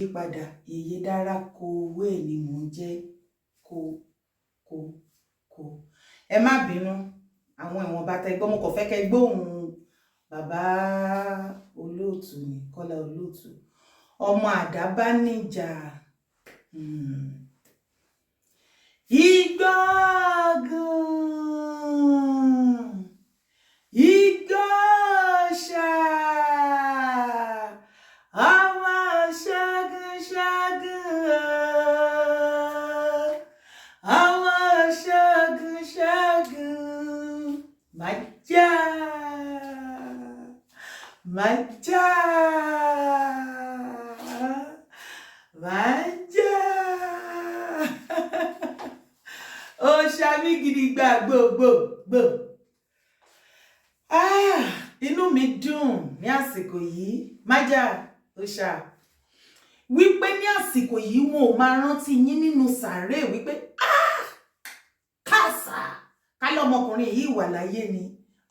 Yípadà, Yèyé Dára Kowé ni mò ń jẹ́. Kó kó kó. Ẹ má bínú, àwọn ìwọ̀nba tẹ gbọ́, mo kàn fẹ́ kẹ́ gbóhùn bàbá olóòtú ni, Kọ́lá Olóòtú, ọmọ Àdábánijà. Igbógun, Igbóòṣà, ọmọ ṣẹ́gun ṣẹ́gun, ọmọ ṣẹ́gun ṣẹ́gun, májà májà májà, òòṣà mi gidigba gbogbo gbò. Ah, inú mi dùn ní àsìkò yìí, májà òòṣà, wípé ní àsìkò yìí wọn ò máa rántí yín nínú sàárè wípé ah, kàṣà kálọ̀ ọmọkùnrin yìí wà láyé ni.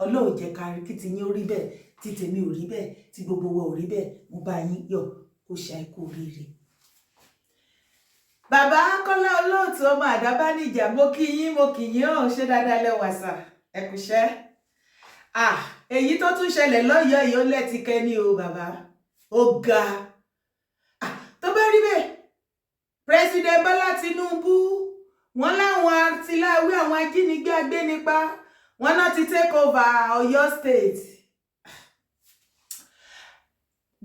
Ọlọ́run jẹ́ ká rí kí ti yín ó rí bẹ́ẹ̀, tí tèmi ò rí bẹ́ẹ̀, tí gbogbo wa ò rí bẹ́ẹ̀. Mo bá yín yọ̀, kó ṣe àìkú oríire. Bàbá Kọ́lá Olóòtú, ọmọ Àdábánijà, mo kí yín, mo kí yín ó ṣe dáadáa lẹ́wàsà, ẹ̀kúṣẹ́. Ah, èyí tó tún ṣẹlẹ̀ lọ́yọ̀ọ́ yìí, ó lẹ́tìkẹ́ ní o, bàbá, ó ga. Ah, tó bá rí bẹ́ẹ̀, President Bọ́lá Tinubu, wọ́n láwọn àtìláwí, àwọn ajínigbé agbénipa, wọ́n náà ti take over Ọ̀yọ́ State.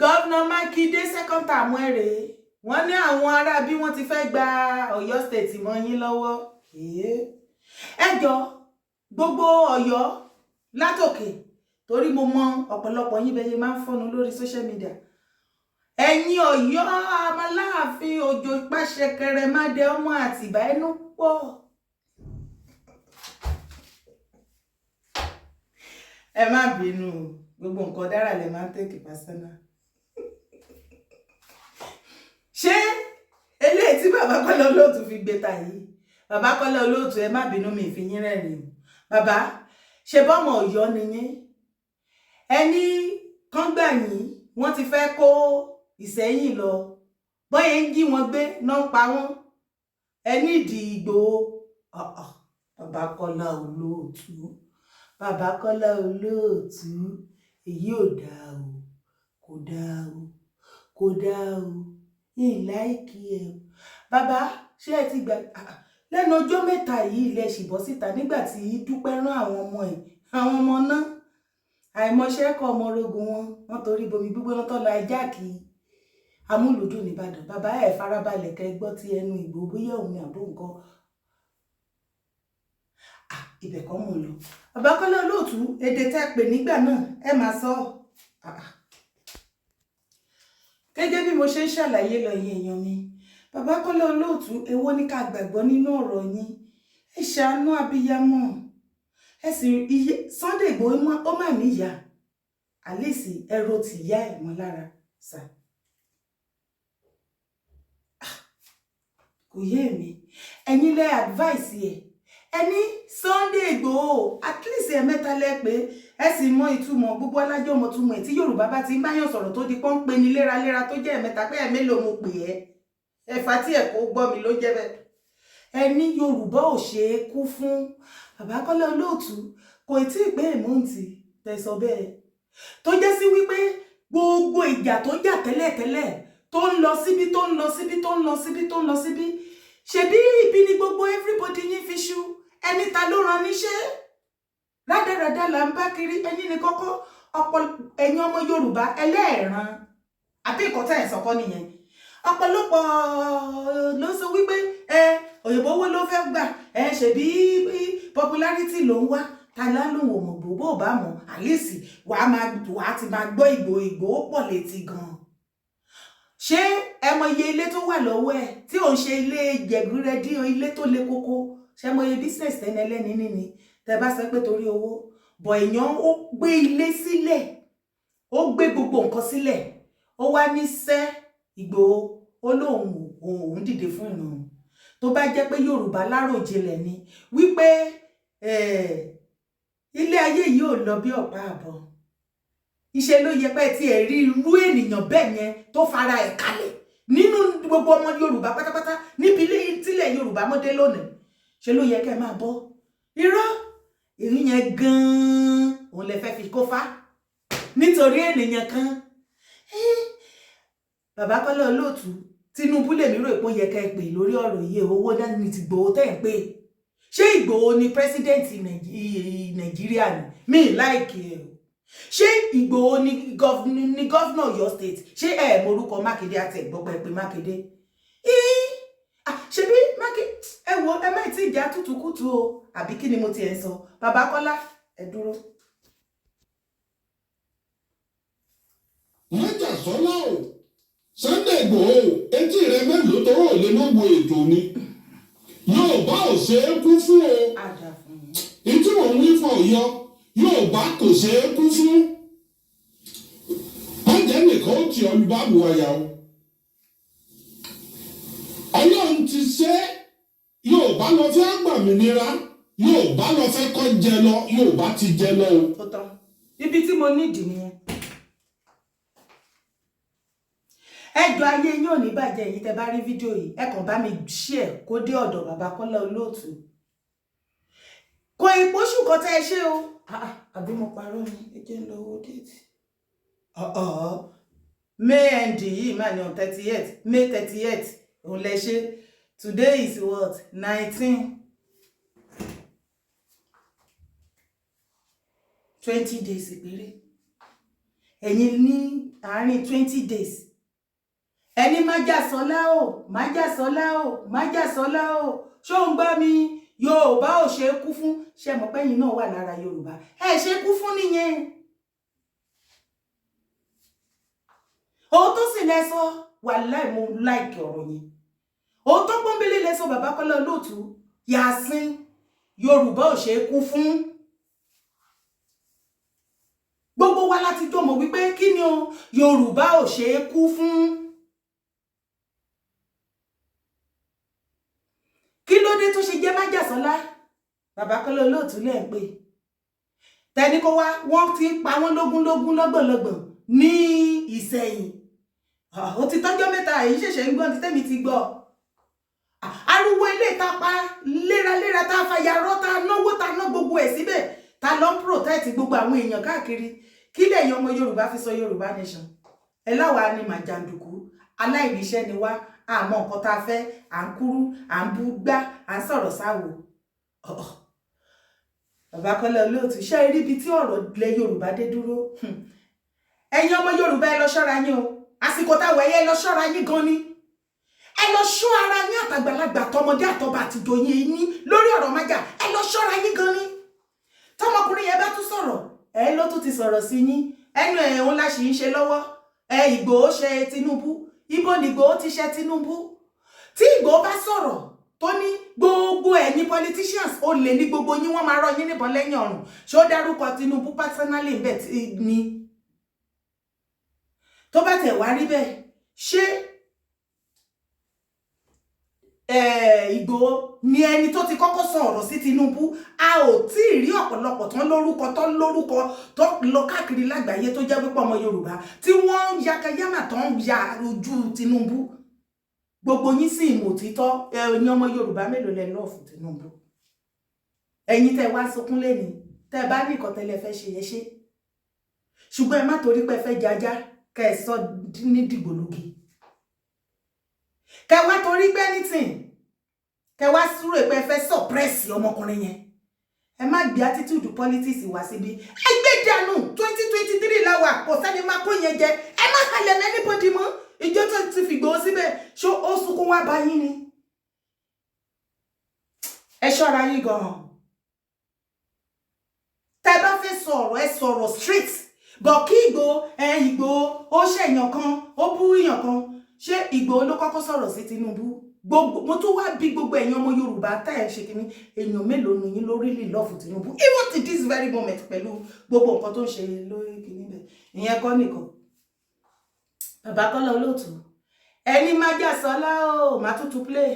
Governor Mákindé, second term ẹ̀ rèé, wọ́n ní àwọn ará bí wọ́n ti fẹ́ gba Ọ̀yọ́ State mọ́ yín lọ́wọ́. Ẹ jọ, gbogbo Ọ̀yọ́ látòkè, torí mo mọ ọ̀pọ̀lọpọ̀ yín bẹ́ẹ̀ máa ń fọ́nu lórí social media, ẹ̀yin Ọ̀yọ́ Aláàfin Òjò pàṣẹkẹrẹ má dé ọmọ Àtìbá, ẹnu pọ̀. Ẹ má bínú, gbogbo nǹkan dára lẹ máa ń take personal. Ṣé eléyìí tí bàbá Kọ́lá Olóòtú fi gbé ta yìí, bàbá Kọ́lá Olóòtú, ẹ má bínú, mi fi yín rẹ́rìn o. Bàbá, ṣe bọ́mọ Ọ̀yọ́ ni yín? Ẹni kán gbà yín, wọ́n ti fẹ́ kó Ìsẹ́yìn lọ, bọ́yẹ̀ ń jí wọn gbé náà ń pa wọ́n. Ẹni ìdí Ìgbòho. Bàbá Kọ́lá Olóòtú, bàbá Kọ́lá Olóòtú, èyí ò dáa o, kò dáa o, kò dáa o, yìí láìkí ẹ o. Bàbá, ṣé ẹ ti gbà lẹ́nu ọjọ́ mẹ́ta yìí ilẹ̀ ṣìbọ́ síta nígbà tí Dúpẹ́ rán àwọn ọmọ ẹ̀, àwọn ọmọ náà àìmọṣẹ́ kọ́ ọmọ orogun wọn, wọn torí bomi gbígbóná tó lọ ajáàkì amúlùdùn nìbàdàn. Bàbá, ẹ̀ farabalẹ̀ kẹ́ gbọ́ tí ẹnu Ìgbòho, bóyá òun ni àbó nǹkan ibẹ̀ kọ́ mò ń lọ. Bàbá Kọ́lá Olóòtú, èdè tẹ́ pè nígbà náà, ẹ máa sọ. Gẹ́gẹ́ bí mo ṣe ń ṣàlàyé lọ, yín èèyàn mi, bàbá Kọ́lá Olóòtú, èwo ní ká gbàgbọ́ nínú ọ̀rọ̀ yín? Ẹ ṣàánú abiyamọ, ẹ sì iye Sunday Igboho, ó mà níyà àlèsì ẹrọ tì yá ẹ mọ́ lára sà. Kò yé mi. Ẹ̀yin lẹ advice ẹ̀, ẹni Sunday Igboho at least ẹ̀mẹ́ta lẹ pé, ẹ sì mọ ìtumọ̀, gbogbo alájọ́ mọ̀ túmọ̀ ẹ̀. Tí Yorùbá bá ti ń báyàn sọ̀rọ̀ tó di pọ́n pé ní léraléra, tó jẹ́ ẹ̀mẹ́ta, pé ẹ̀mélòó mo pè ẹ́, ẹ̀fà tí ẹ̀ kó gbọ́ mi ló jẹ́ bẹ́ẹ̀. Ẹni Yorùbá ò ṣe é kú fún. Bàbá Kọ́lá Olóòtú, kò tí ì pé èmọ́ǹtì tẹ̀sán bẹ́ẹ̀, tó jẹ́ sí wípé gbogbo ìjà tó jà tẹ́lẹ̀tẹ́lẹ̀, tó ń lọ síbí, tó ń lọ síbí, tó ń lọ síbí, tó ń lọ síbí, ṣebí ibi ni gbogbo everybody yín fi ṣú. Ẹni ta ló rán níṣẹ́? Rádaràda là ń bá kiri. Ẹ̀yin ní kọ́kọ́ ọ̀pọ̀ ẹ̀yin ọmọ Yorùbá ẹlẹ́ẹ̀ran àbí nǹkan tẹ́ ẹ̀ sọ́kọ́ nìyẹn. Ọ̀pọ̀lọpọ̀ ló sọ wípé ẹ òyìnbó owó ló fẹ́ gbà, ẹ ṣebí popularity ló ń wá. Ta ló lóun ò mọ̀? Gbòó bó bá mọ̀, àlèsì wàá máa wàá ti máa gbọ́ Ìgbò. Ìgbòho pọ̀ létí gan-an. Ṣé ẹ mọ iye ilé tó wà lọ́wọ́ ẹ̀ tí ò ń ṣe ilé jẹ̀gúrẹ́dí, ilé tó le koko? Ṣé mọ iye business tẹ́ni ẹlẹ́ni níní? Tẹ́ bá sọ pé torí owó bọ̀, èèyàn ó gbé ilé sílẹ̀, ó gbé gbogbo nǹkan sílẹ̀, ó wá ní sẹ́ Ìgbòho, ó lóun òun dìde fún ìran. Tó bá jẹ́ pé Yorùbá láròjinlẹ̀ ni, wípé ilé ayé yìí ò lọ bí ọ̀pá àbọ̀, ìṣe ló yẹ pé tí ẹ rí irú ènìyàn bẹ́ẹ̀ yẹn tó fara ẹ̀ kalẹ̀ nínú Gbogbo ọmọ Yorùbá pátápátá níbi tílẹ̀ Yorùbá mọ́dé lónìí, ṣe ló yẹ kẹ́ ẹ máa bọ́. Irọ́ èyí yẹn gan-an òun lè fẹ́ fi kó fá nítorí ènìyàn kan. Bàbá Kọ́lá Olóòtú, Tinubu lèmi rò pé ó yẹ ká ẹ pè lórí ọ̀rọ̀ yìí. Owó náà ní ti Ìgbòho tẹ́ ń pè. Ṣé Ìgbòho ni president Nàìjíríà ni? Mi like ẹ o. Ṣé Ìgbòho ni governor Ọ̀yọ́ State? Ṣé ẹ morúkọ Mákindé àti ẹ̀gbọ́pẹ́ pé Mákindé? Ṣebí Mákindé, ẹ wo, ẹ má tí ì já tútùkùtù o, àbí kí ni mo ti ẹ̀ ń sọ? Bàbá Kọ́lá, ẹ dúró. Májàsọ́lá o, Sunday Igboho, etí rẹ mélòó? Toró ò lè má wo ètò ni. Yorùbá ò ṣe é kú fún o. Àdà fún yín. Ìtí mò ń wí fún Ọ̀yọ́, Yorùbá kò ṣe é kú fún. Májẹ́ nìkan ó ti ọlùbáàbò wáyà o. Ọlọ́run ti ṣe é. Yorùbá lọ fẹ́ gbàmìnira, Yorùbá lọ fẹ́ kọ́ jẹ lọ, Yorùbá ti jẹ lọ o. Ó tán, ibi tí mo nídìí nìyẹn. Ẹjọ́ ayé yín ò ní bàjẹ́. Yìí tẹ́ bá rí fídíò yìí, ẹ kàn bá mi share kó dé ọ̀dọ̀ bàbá Kọ́lá Olóòtú. Kò ìpóṣù kan tẹ́ ẹ ṣe o. Àbí mo parọ́ ni? Ẹ jẹ́ ń lọ wo date. May end yìí mà ní, on 38, May 38 òun lẹ ṣe. Today is what, 19, 20 days péré. Ẹ̀yin ní àárín 20 days, ẹni májàsọ́lá o, májàsọ́lá o, májàsọ́lá o, ṣó ń gbọ́ mi? Yorùbá ò ṣe é kú fún. Ṣe mọ̀ pé ẹ̀yin náà wà lára Yorùbá ẹ ṣe é kú fún nìyẹn? Òun tó sì lẹ sọ, wàláì, mo like ọ̀rọ̀ yẹn. Òun tó pọ́nbélé lẹ sọ, bàbá Kọ́lá Olóòtú Yàsín. Yorùbá ò ṣe é kú fún. Gbogbo wa láti jọ mọ̀ wípé kí ni o, Yorùbá ò ṣe é kú fún. Kí ló dé tó ṣe jẹ́ májàsọ́lá, bàbá Kọ́lá Olóòtú lẹ́ ń pè tẹni kó wá? Wọ́n ti ń pa wọ́n lógún lógún, lọ́gbọ̀nlọ́gbọ̀n ní Ìsẹ̀yìn. Ó ti tọ́jọ́ mẹ́ta, èyí ṣẹ̀ṣẹ̀ ń gbọ́n ti tẹ́mi ti gbọ́. Ariwo ilé ìta pa léraléra, tá a fàyàrọ́, tá a náwó, tá a ná gbogbo ẹ̀ síbẹ̀, tá a lọ ń protect gbogbo àwọn èèyàn káàkiri. Kí lẹ̀yin ọmọ Yorùbá fi sọ Yorùbá nation? Ẹ láwa ni màjàǹdùkú, aláìníṣẹ́ ni wá, àmọ́ nǹkan tá a fẹ́, à ń kúrú, à ń bú gbá, à ń sọ̀rọ̀ sáwo. Bàbá Kọ́lá Olóòtú, ṣé ẹ rí ibi tí ọ̀rọ̀ ilẹ̀ Yorùbá dé dúró? Ẹ̀yin ọmọ Yorùbá, ẹ lọ ṣọ́ra yín o. Àsìkò táwọn ẹ̀yẹ, lọ ṣọ́ra yín gan ni. Ẹ lọ ṣọ́ ara yín, àtàgbàlagbà, tọmọdé, àtọba, àtìjòyè yín, lórí ọ̀rọ̀ májà. Ẹ lọ ṣọ́ra yín gan ni. Tọmọkùnrin yẹn bá tún sọ̀rọ̀, ẹ ló tún ti sọ̀rọ̀ sí yín. Ẹnu ẹ̀ òun la ṣì ń ṣe lọ́wọ́. Ẹ Ìgbòho ṣe Tinubu, ibo ni Ìgbòho ti ṣe Tinubu? Tí Ìgbòho bá sọ̀rọ̀ tó ní gbogbo ẹ̀yin politicians ó lè ní gbogbo yín, wọ́n máa rọ yín níbọn lẹ́yìn ọ̀run, ṣé ó dárúkọ Tinubu personally ńbẹ̀ ni? Tó bá tẹ̀ wá rí bẹ́ẹ̀, ṣé Ìgbòho ni ẹni tó ti kọ́kọ́ sọ ọ̀rọ̀ sí Tinubu? A ò tí ì rí ọ̀pọ̀lọpọ̀ tán lórúkọ, tó lórúkọ, tó lọ káàkiri lágbàáyé, tó jẹ́ wípé ọmọ Yorùbá tí wọ́n ń yakayama tó ń ya ojú Tinubu. Gbogbo yín sì mọ̀ òtítọ́. Ẹ̀yin ọmọ Yorùbá mélòó lẹ love Tinubu? Ẹ̀yin tẹ́ wá sunkún lẹ́ni, tẹ́ bá ní nǹkan tẹ́lẹ̀ fẹ́ ṣe, ẹ ṣe. Ṣùgbọ́n ẹ má torí pé ẹ fẹ́ jajá kẹ́ ẹ sọ ní dìgbòlugi, kẹ́ wá torí pé anything, kẹ́ wá súrò pé ẹ fẹ́ suppress ọmọkùnrin yẹn. Ẹ má gbé attitude politics wá síbí. Ẹ gbé dànù. 2023 láwà, kò sẹ́ni máa kó yẹn jẹ. Ẹ má halẹ̀ mọ́ anybody mọ́. Ìjọ tó ti fìgbò síbẹ̀, ṣó ó sunkún wá bá yín ni? Ẹ ṣọ́ra yín gan-an. Tẹ́ bá fẹ́ sọ̀rọ̀, ẹ sọ̀rọ̀ straight bọ̀. Kí Ìgbòho, ẹ Ìgbòho ó ṣèyàn kan, ó bú èèyàn kan, ṣé Ìgbòho ló kọ́kọ́ sọ̀rọ̀ sí Tinubu? Gbogbo mo tún wá bí gbogbo ẹ̀yin ọmọ Yorùbá tá ẹ̀ ṣe kínní, èèyàn mélòó nu yín lórí lè love Tinubu even to this very moment pẹ̀lú gbogbo nǹkan tó ń ṣe lórí kínní bẹ́ẹ̀? Ìyẹn kọ́ nìkan. Bàbá Kọ́lá Olóòtú, ẹni májàsọ́lá o, má tútù play.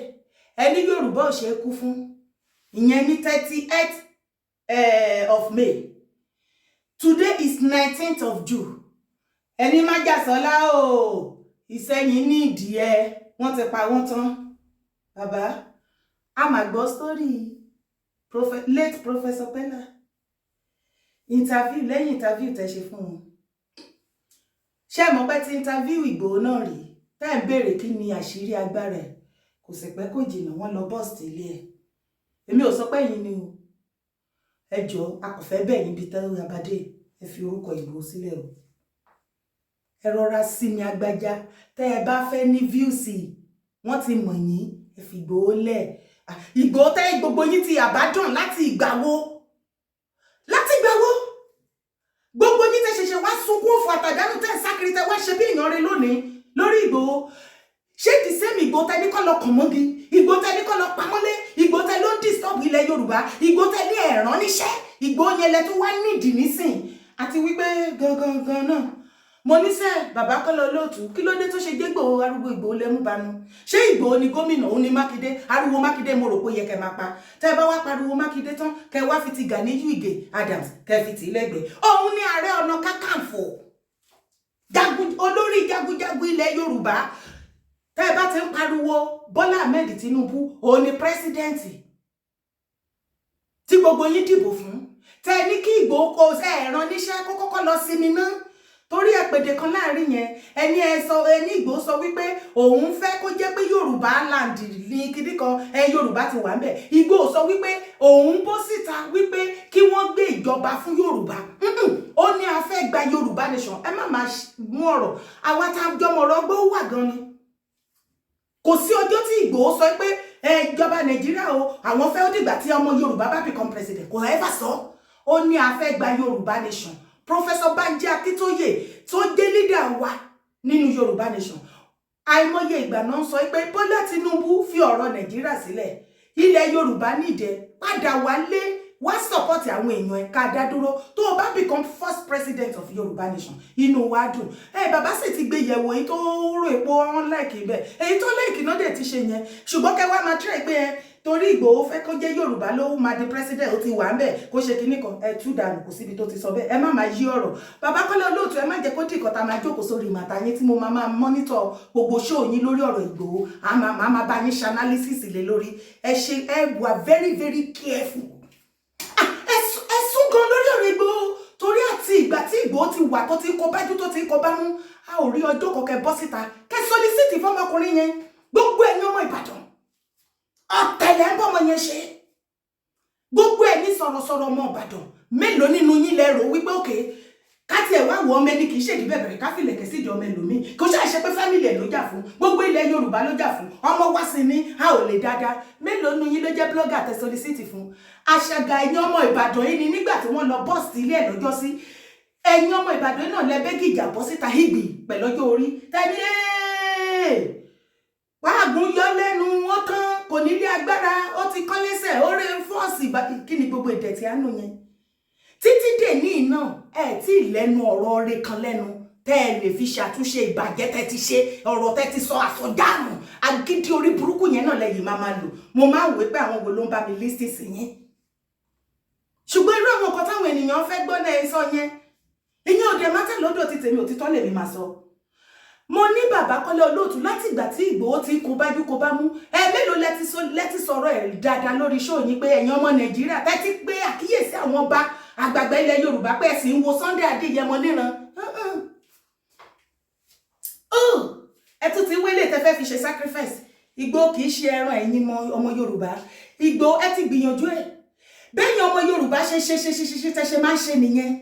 Ẹni Yorùbá ò ṣe é kú fún, ìyẹn ní 38 of May. Today is 19th of June. Ẹni májàsọ́lá o, Ìsẹ́yìn ní ìdí ẹ. Wọ́n ti pa wọ́n tán. Bàbá, a máa gbọ́ story late Professor Pella, interview lẹ́yìn interview tẹ́ ṣe fún wọn. Ṣé ẹ mọ̀ pé ti interview Ìgbòho náà rí tẹ́ ń béèrè kí ni àṣírí agbára ẹ̀? Kò sì pẹ́ kò jìnnà, wọ́n lọ burst ilé ẹ̀. Èmi ò sọ pé ẹ̀yin ni o. Ẹ jọ, a kò fẹ́ bẹ̀ yín bíi tẹ́lẹ̀ abadé. Ẹ fi orúkọ Ìgbòho sílẹ̀ o. Ẹ rọra sinmi agbájá. Tẹ́ ẹ bá fẹ́ ní views, wọ́n ti mọ̀ yín. Ẹ fi Ìgbòho lẹ̀. Ìgbòho tẹ́ gbogbo yín ti àbádùn láti ìgbà wo, láti ìgbà wo? Gbogbo yín tẹ́ ṣẹ̀ṣẹ̀ wá sunkún òfò àtàdánù, tẹ́ ń sákiri, tẹ́ wá ṣe bí èèyàn rẹ lónìí lórí Ìgbòho. Ṣé the same Ìgbòho tẹ́ ní kọ́ lọ kàn mọ́gi, Ìgbòho tẹ́ ní kọ́ lọ pamọ́lé, Ìgbòho tẹ́ ló ń disturb ilẹ̀ Yorùbá, Ìgbòho tẹ́ ní ẹ̀ràn níṣẹ́, Ìgbòho yẹn lẹ tó wá nídìí nísìn? Àti wípé gangan gan náà, mo ní sẹ́, bàbá Kọ́lá Olóòtú, kí ló dé tó ṣe jẹ́ Ìgbòho, arúgbó Ìgbòho lẹ́mú banu? Ṣé Ìgbòho ni gómìnà, òun ni Mákindé? Ariwo Mákindé, mo rò pé ó yẹ kẹ́ máa pa. Tẹ́ ẹ bá wá pariwo Mákindé tán, kẹ́ wá fi ti Ganiyu Ìgè Adams, kẹ́ fi tì í lẹ́gbẹ̀ẹ́. Òun ní Ààrẹ Ọ̀nà Kakanfò, jagun, olórí jagunjagun ilẹ̀ Yorùbá. Tẹ́ ẹ bá ti ń pariwo Bọ́lá Ahmed Tinubu, òun ni president tí gbogbo yín dìbò fún. Tẹ́ ẹ ní kí Ìgbòho kó ẹ rán níṣẹ́, kó kọ́kọ́ lọ sinmi ná, torí ẹ̀pẹ̀dẹ̀ kan láàrin yẹn. Ẹni ẹ sọ, ẹni Ìgbòho sọ wípé òun fẹ́ kó jẹ́ pé Yorùbá land ní kíní kan, ẹ Yorùbá ti wà ń bẹ̀. Ìgbòho sọ wípé òun bó síta wípé kí wọ́n gbé ìjọba fún Yorùbá. Ó ní a fẹ́ gba Yorùbá nation. Ẹ má máa mú ọ̀rọ̀ àwa tá a jọmọ̀ ọ̀rọ̀ gbọ́ wà gan ni. Kò sí ọjọ́ tí Ìgbòho sọ pé ẹ ìjọba Nàìjíríà o, àwọn fẹ́ ó dìgbà tí ọmọ Yorùbá bá become president. Kò ever sọ. Ó ní a fẹ́ gba Yorùbá nation. Professor Banji Akíntóyè tó jẹ́ leader wa nínú Yorùbá nation, àìmọye ìgbà náà ń sọ pé Bọ́lá Tinubu, fi ọ̀rọ̀ Nàìjíríà sílẹ̀, ilẹ̀ Yorùbá nídẹ̀ẹ́, padà wálé, wá support àwọn èèyàn ẹ̀, ká dá dúró. Tó o bá become first president of Yorùbá nation, inú wa dùn. Ẹ bàbá sì ti gbé yẹ̀wò èyí tó rò èpo wọn like bẹ́ẹ̀, èyí tó like náà dẹ̀ ti ṣe yẹn. Ṣùgbọ́n kẹ́ wá máa try pé ẹ torí Ìgbòho fẹ́ kó jẹ́ Yorùbá ló máa di president, ó ti wà ń bẹ̀, kó ṣe kinní kan, ẹ tú dànù. Kò síbi tó ti sọ bẹ́ẹ̀. Ẹ má máa yí ọ̀rọ̀. Bàbá Kọ́lá Olóòtú, ẹ má jẹ́ kó dì kọ́ta máa jókòó sórí màtá yín tí mo máa máa monitor gbogbo show yín lórí ọ̀rọ̀ Ìgbòho. A máa bá yín ṣe analysis lé lórí. Ẹ ṣe, ẹ wà very very careful. Ẹ sún gan lórí ọ̀rọ̀ Ìgbòho, torí àti ìgbà tí Ìgbòho ti wà, tó ti ń kó bájú, tó ti ń kó bá mú, a ò rí ọjọ́ kan kẹ́ bọ́ síta kẹ́ solicit fọmọkùnrin yẹn. Gbogbo ẹ̀yin ọmọ Ìbàdàn, ọ̀tẹ̀lẹ̀ ń bọ́ ọmọ yẹn ṣe. Gbogbo ẹ̀ ní sọ̀rọ̀sọ̀rọ̀ ọmọ Ìbàdàn, mélòó nínú yín lẹ rò wípé òkè káti ẹ̀ wá wọ ọmọ ẹni kì í ṣèdí bẹ̀bẹ̀rẹ̀, káfílẹ̀kẹ̀ sídìí ọmọ ẹlòmíì, kò ṣáà ṣe pé family ẹ̀ ló jà fún, gbogbo ilẹ̀ Yorùbá ló jà fún, ọmọ wá sí ní a ò lè dáadáa. Mélòó nínú yín ló jẹ́ blogger tẹ solicit fún? Àṣàgà ẹ̀yin ọmọ Ìbàdàn yìí ni nígbà tí wọ́n lọ burst ilé ẹ̀ lọ́jọ́ sí, ẹ̀yin ọmọ Ìbàdàn náà lẹ́bẹ́gìjà bọ́ síta hìgbì pẹ̀lọ́jọ́ orí tẹ́ni wàágùn yọ lẹ́nu wọn tán, kò nílé agbára, ó ti kán lẹ́sẹ̀, ó rẹ fọ́ọ̀sì. Kí ni gbogbo ìdẹ̀tí àánú yẹn títí dè ní iná? Ẹ tí ì lẹ́nu ọ̀rọ̀ rẹ kan lẹ́nu tẹ́ ẹ lè fi ṣàtúnṣe ìbàjẹ́ tẹ́ ti ṣe, ọ̀rọ̀ tẹ́ ti sọ, àsọdánù agídí orí burúkú yẹn náà lẹ́yìn máa máa lò. Mo máa ń wé pé àwọn wo ló ń bá mi listen sí yín, ṣùgbọ́n irú àwọn nǹkan táwọn ènìyàn fẹ́ gbọ́ náà ẹ sọ yẹn, ìyẹn ò dẹ̀ má tẹ̀ lọ́dọ̀ ti tèmi. Òtítọ́ lèmi máa sọ. Mo ní bàbá Kọ́lá Olóòtú, láti ìgbà tí Ìgbòho ti kó bájú kó bá mú, ẹ mélòó lẹ́tí sọ̀rọ̀ ẹ̀ dáadáa lórí show yín pé ẹ̀yin ọmọ Nàìjíríà tẹ́tí pé àkíyèsí àwọn ọba àgbààgbà ilẹ̀ Yorùbá pé ẹ̀sìn ń wo Sunday Adéyẹmọ níran? Ẹ tún ti wélé tẹ́ fẹ́ fi ṣe sacrifice. Ìgbòho kì í ṣe ẹran ẹ̀yin ọmọ Yorùbá. Ìgbòho, ẹ ti gbìyànjú ẹ̀. Bẹ́ẹ̀ni ọmọ Yorùbá ṣe ṣe ṣe ṣe ṣe tẹ́ ṣe máa ń ṣe nìyẹn.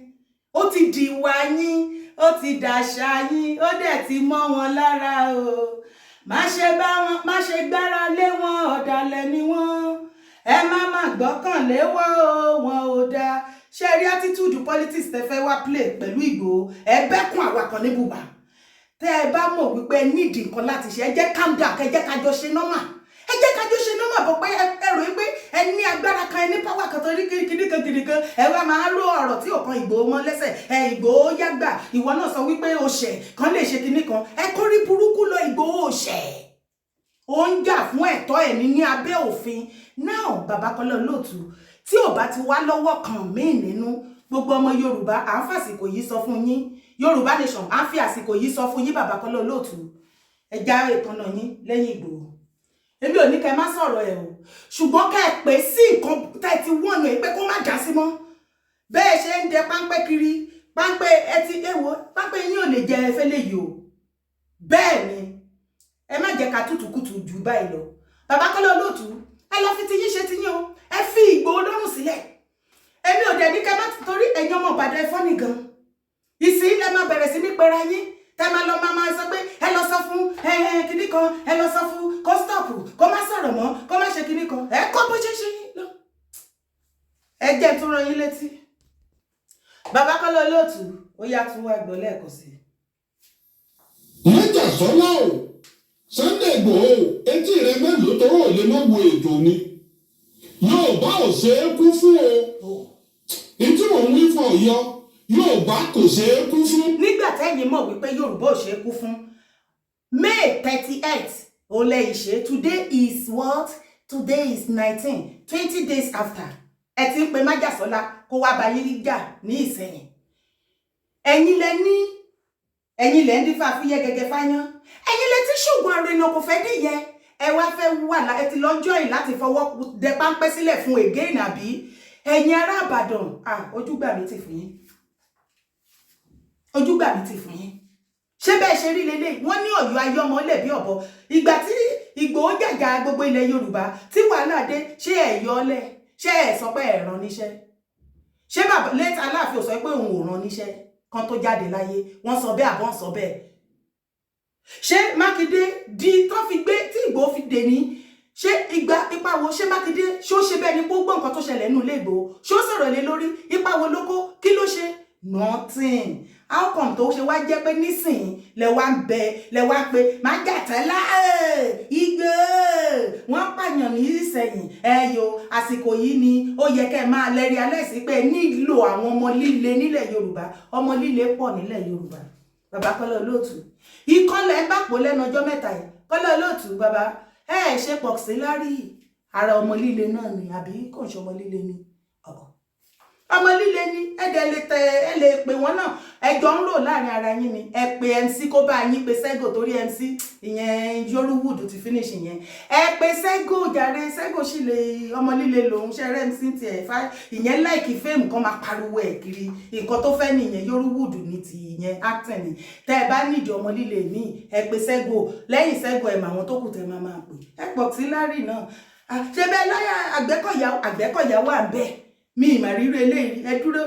Ó ti dìwà yín, ó ti dàṣà yín, ó dẹ̀ ti mọ́ wọn lára o. Má ṣe bá wọn, má ṣe gbára lé wọn, ọ̀dàlẹ̀ ni wọ́n. Ẹ má má gbọ́kànlé wọn o, wọn ò dáa. Ṣe rí attitude politics tẹ́ fẹ́ wá play pẹ̀lú Ìgbòho? Ẹ bẹ́kùn àwa kan ní bùbá. Tẹ́ ẹ bá mọ̀ wípé ẹ nídìí nǹkan láti ṣe, ẹ jẹ́ calm down, kẹ́ jẹ́ ká jọ ṣe normal. Ẹ jẹ́ ká jọ ṣe normal bọ̀ pé ẹ rò pé ẹ ní agbára kan, ẹ ní power kan, torí kíní kan kìnì kan, ẹ wá máa ró ọ̀rọ̀ tí ò kan Ìgbòho mọ́ lẹ́sẹ̀. Ẹ Ìgbòho yágbà, ìwọ náà sọ wípé o ṣẹ̀ kan lè ṣe kíní kan, ẹ kórí burúkú lọ. Ìgbòho ò ṣẹ̀, ó ń jà fún ẹ̀tọ́ ẹ̀ ní abẹ́ òfin náà. Bàbá Kọ́lá Olóòtú, tí ò bá ti wá lọ́wọ́ kan míì nínú, gbogbo ọmọ Yorùbá, à ń fàsìkò yìí sọ fún yín, Yorùbá nation, à ń fi àsìkò yìí sọ fún yín, bàbá Kọ́lá Olóòtú, Ẹ já èékánná yín lẹ́yìn Ìgbòho. Èmi ò ní kẹ́ má sọ̀rọ̀ ẹ̀ o, ṣùgbọ́n kẹ́ ẹ pè sí nǹkan tẹ́ ẹ ti wọ̀nà ẹ pé kó má já sí mọ́. Bẹ́ẹ̀ ṣe ń dẹ páńpẹ́ kiri, páńpẹ́ ẹ ti èwo, páńpẹ́ yín ò lè jẹ ẹfẹ́ léyìí o. Bẹ́ẹ̀ ni, ẹ má jẹ́ ká tútùkùtù jù báyìí lọ. Bàbá Kọ́lá Olóòtú, ẹ lọ fi tiyín ṣe tiyín o, ẹ fi Ìgbòho lọ́rùn sílẹ̀. Èmi ò dẹ̀ ní kẹ́ má, torí ẹ̀yin ọmọ Ìbàdàn, ẹ fọ́ nìgan. Ìsìn ilẹ̀ máa bẹ̀rẹ̀ sí ní pera yín, tẹ́ máa lọ máa sọ pé ẹ lọ sọ fún ẹ kinní kan, ẹ lọ sọ fún kó stop, kó má sọ̀rọ̀ mọ́, kó má ṣe kinní kan. Ẹ kọ́ bó ṣe ṣe yín lọ. Ẹ jẹ́ tún rán yín létí. Bàbá Kọ́lá Olóòtú, ó yá, tún wá gbọ́ lẹ́ẹ̀kan sí i. Májàsọ́lá o, Sunday Igboho, etí rẹ mélòó? Toró ò lè má wo ètò ni. Yorùbá ò ṣe é kú fún o. Ìtí mò ń wí fún Ọ̀yọ́, Yorùbá kò ṣe é kú fún. Nígbà tẹ́yìn mọ̀ wípé Yorùbá ò ṣe é kú fún, May 38 ó lẹ́yìn ṣe. Today is what? Today is 19, 20 days after. Ẹ ti ń pe Májàsọ́lá kó wá bá yín jà ní Ìsẹ̀yìn. Ẹ̀yin lẹ ní, ẹ̀yin lẹ ń dífá fúyẹ́ gẹ́gẹ́ fáyán, ẹ̀yin lẹ tí ṣògùn àrènà kò fẹ́ dìyẹ. Ẹ wá fẹ́ wà, ẹ ti lọ́jọ́ yìí láti fọwọ́ dẹ páńpẹ́ sílẹ̀ fún again, àbí? Ẹ̀yin ará Ìbàdàn, ojúgbà mi ti fún yín, ojúgbà mi ti fún yín. Ṣé bẹ́ẹ̀ ṣe rí lélẹ̀? Wọ́n ní Ọ̀yọ́ ayọ́mọ lẹ̀ bí ọ̀bọ. Ìgbà tí Ìgbòho jàjà gbogbo ilẹ̀ Yorùbá tí wàhálà dé, ṣé ẹ̀ yọ ọ́lẹ̀? Ṣé ẹ̀ sọ pé ẹ̀ rán níṣẹ́? Ṣé bàbá late Aláàfin ò sọ pé òun ò rán níṣẹ́ kan tó jáde láyé? Wọ́n sọ bẹ́ẹ̀ àbọ̀n sọ bẹ́ẹ̀. Ṣé Mákindé di tó fi gbé tí Ìgbòho fi dè ní, ṣé ìgbà ipa wo? Ṣé Mákindé, ṣó ṣe bẹ́ẹ̀ ni gbogbo nǹkan tó ṣẹlẹ̀ nínú ilé Ìgbòho, ṣó sọ̀rọ̀ lé lórí? Ipa wo ló kó? Kí ló ṣe? Nothing. How come tó ṣe wá jẹ́ pé nísìnyí lẹ wá ń bẹ, lẹ wá pé Májàtẹ́lá, Ìgbò, wọ́n pààyàn ní Ìsẹ̀yìn? Ẹ yo, àsìkò yìí ni ó yẹ kẹ́ ẹ máa lẹ́rí alẹ́ sí pé nílò àwọn ọmọ líle nílẹ̀ Yorùbá. Ọmọ líle pọ̀ nílẹ̀ Yorùbá. Bàbá Kọ́lá Olóòtú, ìkọlẹ̀ ń bàpò lẹ́nu ọjọ́ mẹ́ta yìí. Kọ́lá Olóòtú, bàbá ẹ ṣe pọ̀ sí lárí ara ọmọ líle náà ni, àbí kò ń ṣe ọmọ líle ni? Ọmọ líle ni. Ẹ dẹ̀ lè tẹ, ẹ lè pè wọ́n náà, ẹjọ́ ń rò láàrin ara yín ni. Ẹ pe MC kó bá yín pe Sego, torí MC ìyẹn Yorùwood ti finish ìyẹn. Ẹ pe Sego jàre, Sego sì lè, ọmọ líle lòun ṣe rẹ. MC tiẹ̀ fa ìyẹn like fame kan máa pariwo ẹ̀ kiri, nǹkan tó fẹ́ nìyẹn. Yorùwood ní ti ìyẹn acting ni. Tẹ́ ẹ bá nídìí ọmọ líle míì, ẹ pe Sego. Lẹ́yìn Sego, ẹ̀ mà àwọn tó kù tẹ́ máa máa pè. Ẹ pọ̀ sí Larry náà. Ṣe bẹ́ẹ̀ láyà Àgbẹ̀kọ̀yà, Àgbẹ̀kọ̀yà wà ń bẹ́ẹ̀. Mi ìmọ̀ ríro eléyìí. Ẹ dúró,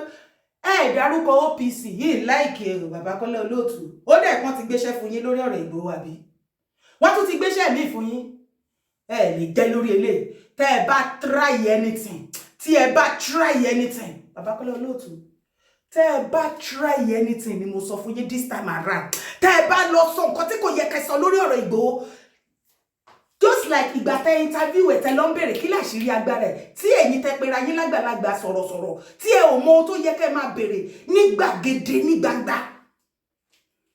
ẹ dárúkọ OPC yìí láìkì èrò. Bàbá Kọ́lá Olóòtú, ó dẹ̀ kàn ti gbéṣẹ́ fún yín lórí ọ̀rọ̀ Ìgbòho, àbí wọ́n tún ti gbéṣẹ́ míì fún yín? Ẹ lè jẹ́ lórí eléyìí. Tẹ́ ẹ bá try anything, tí ẹ bá try anything, Bàbá Kọ́lá Olóòtú, tẹ́ ẹ bá try anything ni mo sọ fún yín this time around, tẹ́ ẹ bá lọ sọ nǹkan tí kò yẹ kẹ́ sọ lórí ọ̀rọ̀ Ìgbòho, just like ìgbà tẹ interview ẹ, tẹ lọ ń bèrè kí làṣírí agbára ẹ, tí ẹ̀yin tẹ pera yín lágbàlagbà sọ̀rọ̀sọ̀rọ̀, tí ẹ ò mọ ohun tó yẹ kẹ́ máa bèrè ní gbàgede ní gbangba,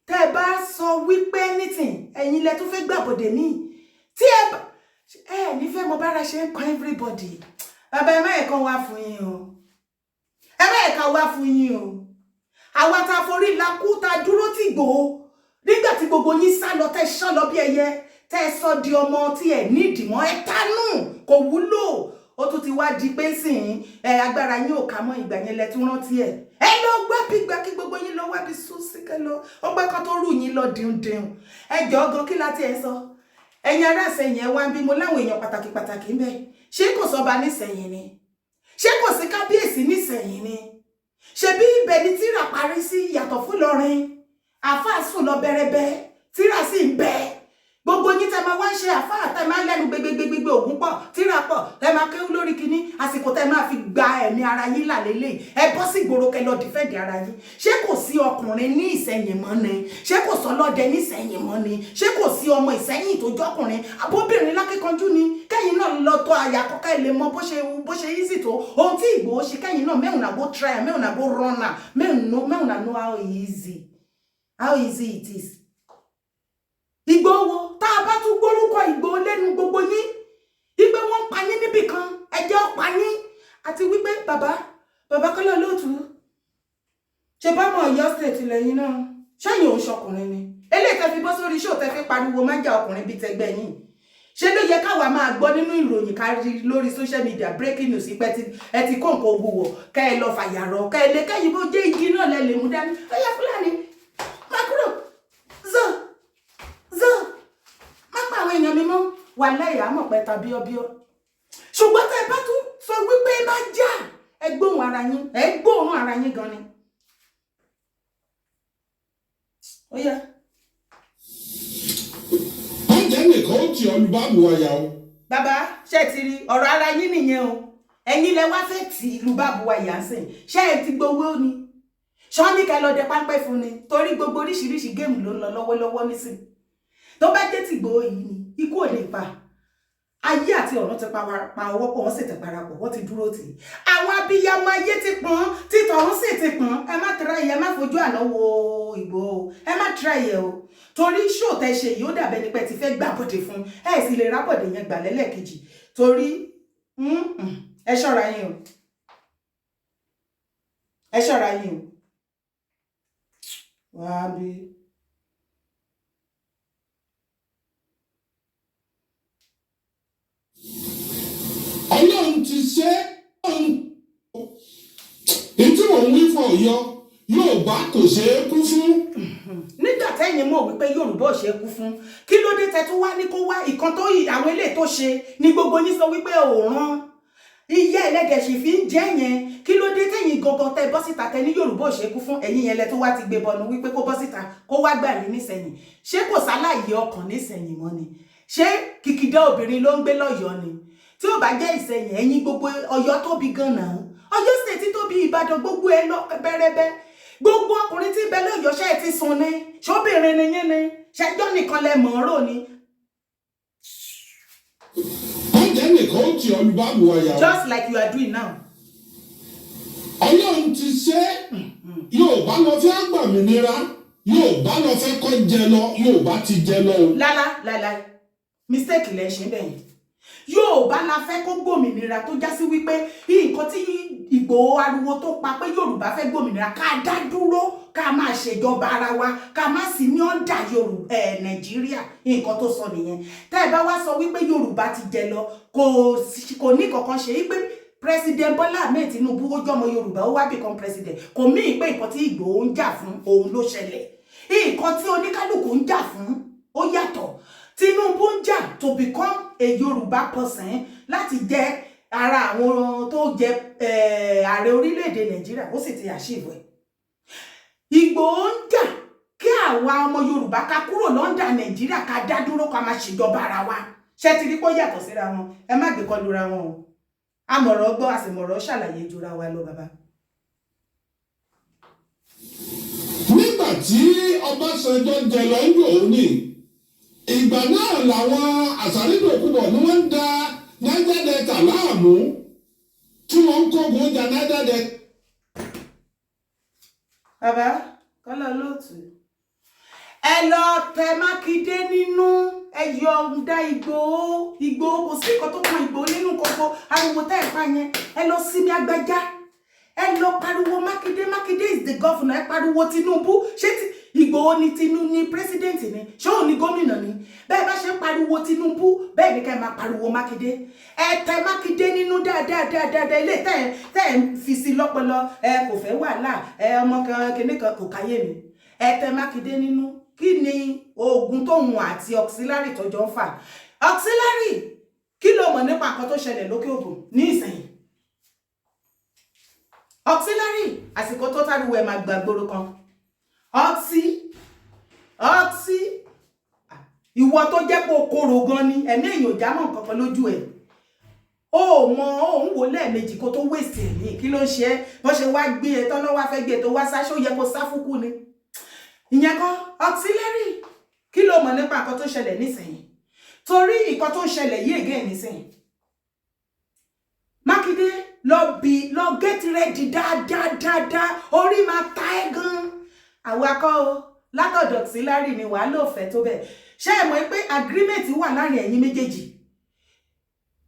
tẹ bá sọ wípé anything, ẹ̀yin lẹ tún fẹ́ gbàbọ̀dẹ̀ míì tí ẹ ẹ nífẹ̀ẹ́ mo bára ṣe ń kan everybody. Bàbá, ẹ má ẹ̀kan wá fún yín o, ẹ má ẹ̀ka wá fún yín o. Àwa ta forí lakú, ta dúró tì Ìgbòho nígbà tí gbogbo yín sá lọ, tẹ́ sán lọ bí ẹyẹ, tẹ́ ẹ sọ di ọmọ tí ẹ nídìí mọ́, ẹ tánú kò wúlò. Ó tún ti wá di pé sìn ẹ agbára yín ò ká mọ́. Ìgbà yẹn lẹ tún rántí ẹ. Ẹ lọ wábi gbà kí gbogbo yín lọ wábi sùn sí, kẹ lọ ọgbẹ́ kan tó rù yín lọ dìndín. Ẹ jọ gan, kí láti ẹ sọ? Ẹ̀yin ará Ìsẹ̀yìn, ẹ wá ń bí mo láwọn èèyàn pàtàkì pàtàkì ń bẹ. Ṣé kò sọba nísẹ̀yìn ni? Ṣé kò sí kábíyèsí nísẹ̀yìn ni? Ṣebí ibẹ̀ ni tíra parí sí, yàtọ̀ fún Ìlọrin. Àáfàá sùn lọ bẹrẹbẹ, tíra sì ń bẹ. Gbogbo yín tẹ máa wá ń ṣe àáfàá, tẹ máa ń lẹ́nu gbégbégbégbé, ògùn pọ̀, tíra pọ̀, tẹ máa kéwú lórí kinní, àsìkò tẹ máa fi gba ẹ̀mí ara yín là lélẹ̀. Ẹ bọ́ sí ìgboro, kẹ lọ defend ara yín. Ṣé kò sí ọkùnrin ní Ìsẹ̀yìn mọ́ ni? Ṣé kò sọlọ́dẹ ní Ìsẹ̀yìn mọ́ ni? Ṣé kò sí ọmọ Ìsẹ̀yìn tó jọkùnrin abóbìnrin lákíkanjú ni? Kẹ́yìn náà lọ tọ́ àyà kọ́kẹ́ lè mọ bó ṣe easy tó ohun tí Ìgbòho ṣe. Kẹ́yìn náà mẹ́hùn náà go try, mẹ́hùn náà go run na, mẹ́hùn náà know how easy it is. Ìgbòho, tá a bá tún gbórúkọ Ìgbòho lẹ́nu gbogbo yín wípé wọ́n ń pa yín níbì kan, ẹjẹ́ ó pa yín. Àti wípé bàbá, bàbá Kọ́lá Olóòtú, ṣe bá mọ Ọ̀yọ́ State lẹ́yìn náà, ṣẹ́yìn òun ṣọkùnrin ni? Eléyìí tẹ́ fi bọ́ sórí show, tẹ́ fi pariwo májà ọkùnrin bíi tẹgbẹ́ yín? Ṣé ló yẹ káwa máa gbọ́ nínú ìròyìn kárí lórí social media, breaking news, pé ẹ ti kó nǹkan ogun wọ̀, kẹ́ ẹ lọ fàyàrọ̀, kẹ́ ẹ lè kẹ́yìn bó jẹ́ igi náà lẹ lè mú dání? Ó yá, Fúlàní, má kúrò, zọ zọ, má pa àwọn èèyàn mi mọ́. Wà láyà á mọ̀ pé ta bíọ́bíọ́. Ṣùgbọ́n tẹ́ ẹ bá tún sọ wípé má jà, ẹ gbóhùn ara yín, ẹ gbóhùn ara yín gan ni. Ó yá. Má jẹ́ nìkan ó tì ọ́ lu báàbù wáyà o. Bàbá, ṣé ti rí ọ̀rọ̀ ara yín nìyẹn o? Ẹ̀yin lẹ wá fẹ́ tì ìlú báàbù wa yà ń sìn. Ṣé ẹ ti gbowó ni? Ṣọ́ní kẹ lọ dẹ páńpẹ́ fún ni? Torí gbogbo oríṣiríṣi game ló ń lọ lọ́wọ́lọ́wọ́ nísìn. Tó bá jẹ́ tìgbò yìí ni, ikú ò lè pa. Ayé àti ọ̀run ti pa ọwọ́ pọ̀, wọ́n sì ti parapọ̀, wọ́n ti dúró tì í. Àwọn abiyamọ ayé ti pọ́n, títọ̀hún sì ti pọ́n. Ẹ má try ẹ, má fojú àná wo Ìgbòho, ẹ má try ẹ o, torí show tẹ ṣe yìí, ó dàbẹ́ ni pé ẹ ti fẹ́ gbàbọ̀dé fún ẹ, sì lè rábọ̀dé yẹn gbà lẹ́lẹ́kejì. Torí ẹ ṣọ́ra yín o, ẹ ṣọ́ra yín o. Wàá bí. Ọlọ́run ti ṣe é. Ìtí mò ń wí fún Ọ̀yọ́, Yorùbá kò ṣeé kú fún. Nígbà tẹ́yìn mọ̀ wípé Yorùbá ò ṣe é kú fún, kí ló dé tẹ́ tún wá ní kó wá? Ìkan tó yìí, àwọn eléyìí tó ṣe ní gbogbo yín sọ wípé òòràn iye ẹlẹ́dẹ̀ sì fi ń jẹ́ yẹn. Kí ló dé tẹ́yìn gangan tẹ́ bọ́ síta, tẹ́ ní Yorùbá ò ṣe é kú fún? Ẹ̀yìn yẹn lẹ tó wá ti gbé bọnu wípé kó bọ́ síta, kó wá gbà yín nísẹ̀yìn. Ṣé kò sáláyé ọkàn nísẹ̀yìn mọ́ ni? Ṣé kìkìdá obìnrin ló ń gbé lọ́yọ̀ọ́ ni? Tí ó bá jẹ́ Ìsẹ̀yìn, ẹ̀yin gbogbo Ọ̀yọ́ tóbi gan-an, Ọ̀yọ́ State tóbi, Ìbàdàn, gbogbo ẹ lọ bẹ́rẹ́bẹ́. Gbogbo ọkùnrin tí ń bẹ lọ́yọ̀ọ́, ṣe é ti sùn ni? Ṣóbìnrin ni yín ni? Ṣẹjọ́ nìkan lẹ mọ̀ ọ́n rò ni? Má jẹ́ nìkan ó tì ọ́ lu báàbù wáyà o. Just like you are doing now. Ọlọ́run ti ṣe é. Yorùbá lọ fẹ́ gbàmìnira, Yorùbá lọ fẹ́ kọ́ jẹ lọ, Yorùbá ti jẹ lọ o. Lálá lálá, mistake lẹ ṣe bẹ́yẹn. Yorùbá la fẹ́ kó gbòmìnira, tó já sí wípé nǹkan tí Ìgbòho, ariwo tó pa pé Yorùbá fẹ́ gbòmìnira, ká dá dúró, ká máa ṣèjọba ara wa, ká má sí ní under Yorùbá ẹ̀ Nàìjíríà. Nǹkan tó sọ nìyẹn. Tẹ́ ẹ bá wá sọ wípé Yorùbá ti jẹ lọ, kò ní kankan ṣe wípé President Bọ́lá Ahmed Tinubu, ó jọmọ Yorùbá, ó wá become president, kò mí pé nǹkan tí Ìgbòho ń jà fún òun ló ṣẹlẹ̀. Nǹkan tí oníkálukú ń jà fún ó yàtọ̀. Tinubu ń jà to become a Yorùbá person, láti jẹ ara àwọn tó jẹ ààrẹ orílẹ̀-èdè Nàìjíríà, ó sì ti achieve ẹ̀. Ìgbòho ń jà kí àwa ọmọ Yorùbá ká kúrò l'under Nàìjíríà, ká dá dúró, ká máa ṣèjọba ara wa. Ṣé ti rí pé ó yàtọ̀ síra wọn? Ẹ má gbé kọlu ra wọn o. Amọ̀rọ̀ gbọ́, a sì mọ̀rọ̀ ṣàlàyé jura wa lọ, bàbá. Nígbà tí Ọbásanjọ́ jẹ lọ ń jò ó ní ìgbà náà, làwọn àsàrídòkúbọ̀ ni wọ́n ń da Niger Delta láàmú, tí wọ́n ń kógun ja Niger Delta. Bàbá Kọ́lá Olóòtú, ẹ lọ tẹ Mákindé nínú, ẹ yọ ọ̀dà Ìgbòho. Ìgbòho, kò sí nǹkan tó kan Ìgbòho nínú gbogbo ariwo tẹ́ ẹ pa yẹn. Ẹ lọ sinmi agbẹjá, ẹ lọ pariwo Mákindé. Mákindé is the governor. Ẹ pariwo Tinubu. Ṣé ti Ìgbòho ni Tinubu ni president ni? Ṣé òun ni gómìnà ni? Bẹ́ẹ̀ bá ṣe ń pariwo Tinubu, bẹ́ẹ̀ ni ká ẹ máa pariwo Mákindé. Ẹ tẹ Mákindé nínú dáadáa dáadáa. Ilé tẹ́ ẹ fi sí lọ́pọlọ, ẹ kò fẹ́ wàhálà ẹ, ọmọ kan kìnnìkan kan kò káyé mi. Ẹ tẹ Mákindé nínú. Kí ni oògùn tóun àti auxiliary tó jọ ń fà? Auxiliary, kí ló mọ̀ nípa nǹkan tó ṣẹlẹ̀ lókè Ògùn ní ìsẹ̀yìn? Auxiliary, àsìkò tó táriwo ẹ̀ máa gbàgbóró kan. Ọtí ọtí, ìwọ tó jẹ́ pé o korò gan ni, ẹ̀mí èèyàn ò jámọ́ nǹkan kan lójú ẹ̀. O mọ òun wò lẹ́ẹ̀mejì kó tó waste ẹ̀mí. Kí ló ń ṣe é? Wọ́n ṣe wá gbé e tán lọ́wọ́, fẹ́ gbé e tó wá sáṣó, yẹ kó sáfúkú ni. Ìyẹn kan. Auxiliary, kí ló mọ̀ nípa nǹkan tó ṣẹlẹ̀ nísìnyí? Torí nǹkan tó ń ṣẹlẹ̀ yìí again nísìnyí, Mákindé, lọ bí lọ get ready dáadáa dáadáa, orí máa ta ẹ́ gan. Àwa kọ́ o, látọ̀dọ̀ auxiliary ni wàá lò fẹ́ tó bẹ́ẹ̀. Ṣé ẹ mọ̀ pé agreement wà láàrin ẹ̀yin méjèèjì